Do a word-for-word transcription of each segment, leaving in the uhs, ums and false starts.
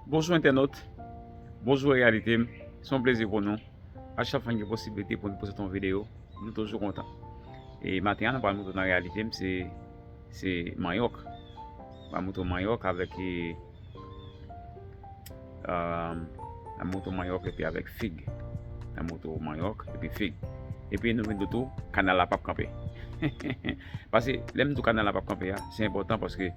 Bonjou entènot, bonjou reyalite m. Se yon plezi pou nou. A chak fwa n gen posiblite pou n poze yon videyo, nou toujou kontan. E maten an, nou pral montre nan reyalite m, se, se manyòk. Pral montre manyòk avèk, e, Ahn, n ap montre w manyòk epi avèk fig. N ap montre w manyòk epi fig. Epi nou vin di w tou, kanal la p ap kanpe. Paske lè m di w kanal la p ap kanpe a, se enpòtan paske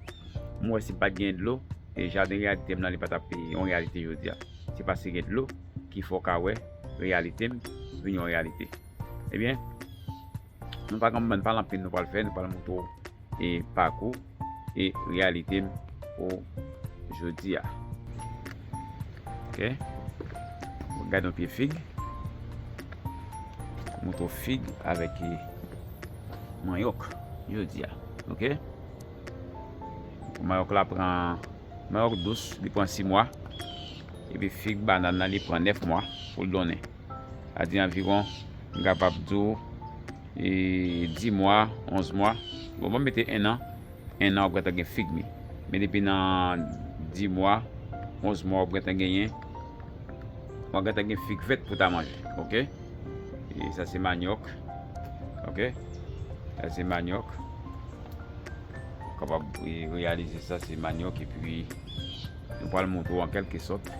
m wè si pa t gen dlo, e jaden reyalite m nan li pa t ap yon reyalite jodi a. Se paske gen dlo ki fè w ka wè reyalite m vin yon reyalite. Ebyen, Nou pa gen, pa gen anpil nou pral fè, nou pral montre w, e, pakou e reyalite m pou jodi a. Ok? Gade yon pye fig. Montre w fig avèk, e, manyòk jodi a. Ok? Manyòk la pran, manyòk dous, li pran sis mwa. Epi fig banàn nan, li pran nèf mwa pou l donnen. Sa di anviwon, m kapab di w, e, dis mwa, onz mwa. Bon, ban m mete en an. En an, w ap gentan gen fig mi. Men depi nan dis mwa, onz mwa, w ap gentan genyen, w ap gentan gen fig vèt pou w ta manje. Ok? E sa se manyòk. Ok? Sa se manyòk. Ou kapab, e, reyalize sa se manyòk, epi nou pral montre w an kèlke sòt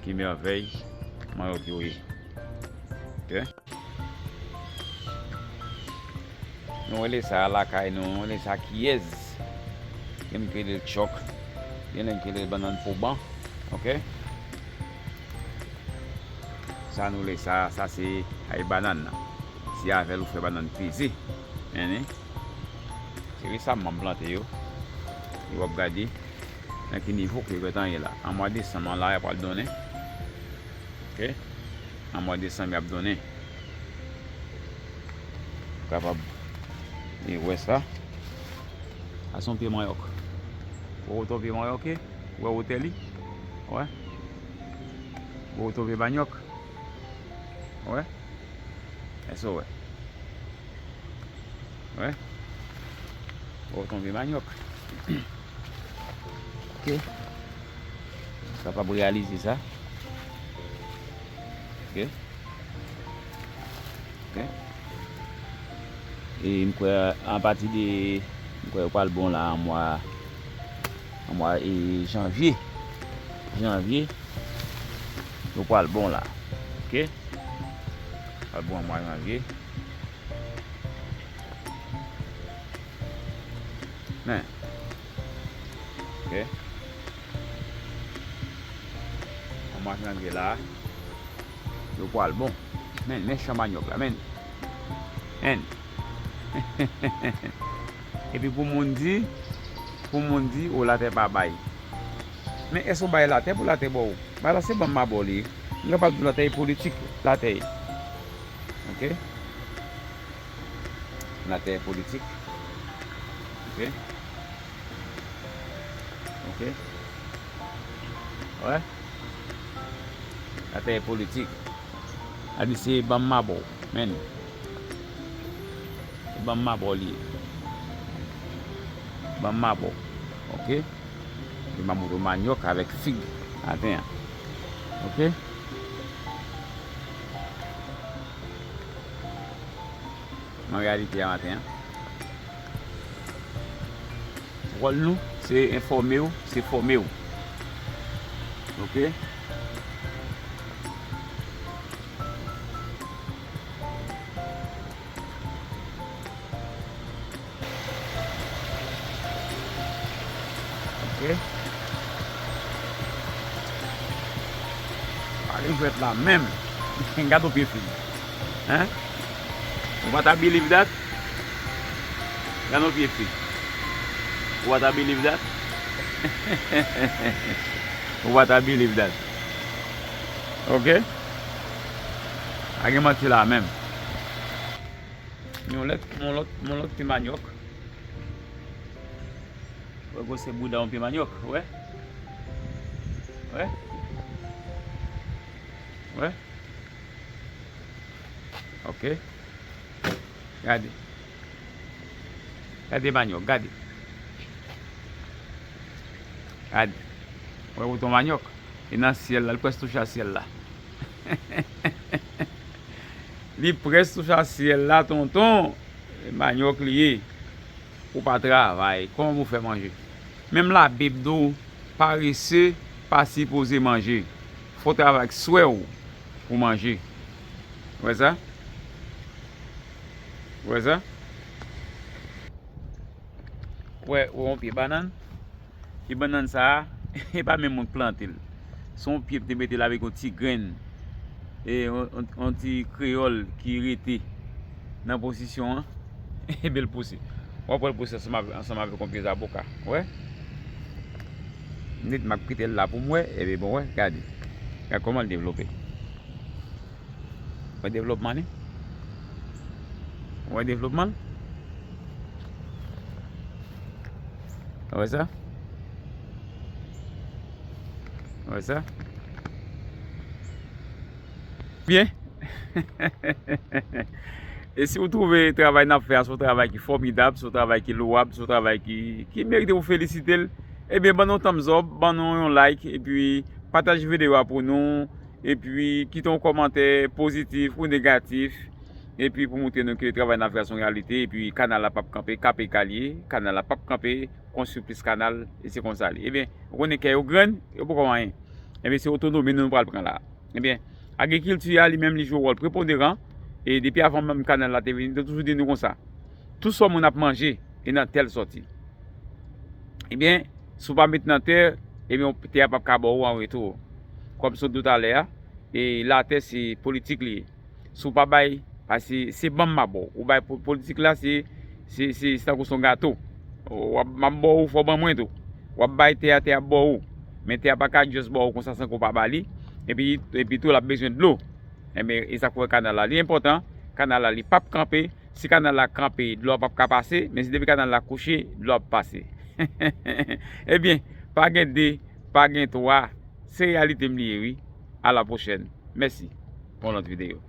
ki mèvèy manyòk yo ye. Ok? Nou rele sa lakay nou, nou rele sa kiyèz. Gen moun ki rele l tchòk, gen lè ki rele l bannann poban. Ok? Sa nou rele sa, sa se kay banann nan. Se avè l ou fè banann peze. Men, se resaman m plante yo. E w ap gade nan ki nivo ke yo gentan ye la. An mwa desanm an la, y ap pral donnen. Ok? An mwa desanm, y ap donnen. Ou kapab, e, wè sa. Sa se yon pye manyòk. Ou wè wotè pye manyòk ye? Ou wè wotè li? Wè. Ou wè wotè pye manyòk? Wè. Èske w wè? Wè. Ou wè wotè pye manyòk. Ok. Kapab reyalize sa. Ok. Ok. E m kwè apati de, m kwè yo pral bon la an mwa, an mwa, e, janvye. Janvye, yo pral bon la. Ok. Pral bon an mwa janvye. Men. Ok. An mwa janvye la, yo pral bon. Men, men chan manyòk la, men. Men. Epi pou moun di, pou moun di, o, latè pa bay. Men èske w bay latè pou latè ba w? Bay la se ban m mabò li ye. M kapab di w latè e politik, latè ye. Ok? Latè e politik. Ok? Ok? Wè? Latè e politik. A di se ban m mabò. Men. Se ban m mabò li ye. Ban m mabò. Ok? Epi m ap montre w manyòk avèk fig maten an. Ok? Nan reyalite a maten an. Wòl nou, se enfòme w, se fòme w. Ok? Ok. Pale jwèt la menm. Gade yon pye fig. Hein? Ou pa ta believe that? Gade yon pye fig. Ou pa ta believe that? Ou pa ta believe that? Ok? Pa gen manti la menm. Yon lòt, yon lòt, yon lòt pye manyòk. Wè gwosè bouda yon pye manyòk, wè. Wè. Wè. Ok. Gade. Gade manyòk, gade. Gade. Wè wotè manyòk. E nan syèl la, li prèske touche a syèl la. Li prèske touche a syèl la, tonton. E manyòk li ye. Ou pa travay, kòman pou fè manje? Menm Labib di w, parese pa sipoze manje. Fò w travay ak swè w pou manje. Ou wè sa? Ou wè sa? Ou wè, ou wè yon pye bannann? Pye bannann sa a, e pa menm moun k plante l. Se yon pye m te mete l avèk yon ti grenn, e yon, yon, yon ti kreyòl ki rete nan pozisyon an, ebyen l pouse. W ap wè l pouse ansanm avè, ansanm avèk yon pye zaboka. Ou wè? Nèt m ap kite l la pou m wè, ebyen bon, wè, gade. Gade kòman l devlope. Wè devlopman li? Wè devlopman l? Wè sa? Wè sa? Byen. E si w twouve travay n ap fè a se yon travay ki fòmidab, se yon travay ki lwab, se yon travay ki, ki merite pou felisite l, ebyen, ban nou thumbs up, ban nou yon like, epi pataje videyo a pou nou, epi kite yon kòmantè pozitif ou negatif, epi pou montre nou ke travay n ap fè a se yon reyalite, epi kanal la p ap kanpe, kanpe k al ye, kanal la p ap kanpe, konstwi plis kanal, e se konsa li. Ebyen, ou konnen kè yo grenn, yo poko anyen. Ebyen, se otonomi nou, nou pral pran la. Ebyen, agrikilti a li menm li jwe wòl preponderan, e depi avan menm kanal la te vini, nou toujou di nou konsa. Tout sa moun ap manje, e nan tè l sòti. Ebyen, si w pa met nan tè, ebyen, tè a p ap ka ba w an retou. Kòm sot di w talè a, e latè se politik li ye. Si w pa bay, paske se ban m m ap ba w. Ou bay po-, politik la, se, se, se, se tankou se yon gato. W ap, m ap ba w, fò w ban mwen tou. W ap bay tè a, tè a ap ba w. Men tè a pa ka just ba w konsa san ke w pa ba li. Epi, epi tou, l ap bezwen dlo. Enben, e sa k fè kanal la, li enpòtan. Kanal la, li p ap kanpe. Si kanal la kanpe, dlo a p ap ka pase. Men si depi kanal la kouche, dlo ap pase. Ebyen, pa gen de, pa gen twa. Se reyalite m li ye, wi. A la pwochèn. Mèsi. Pou yon lòt videyo.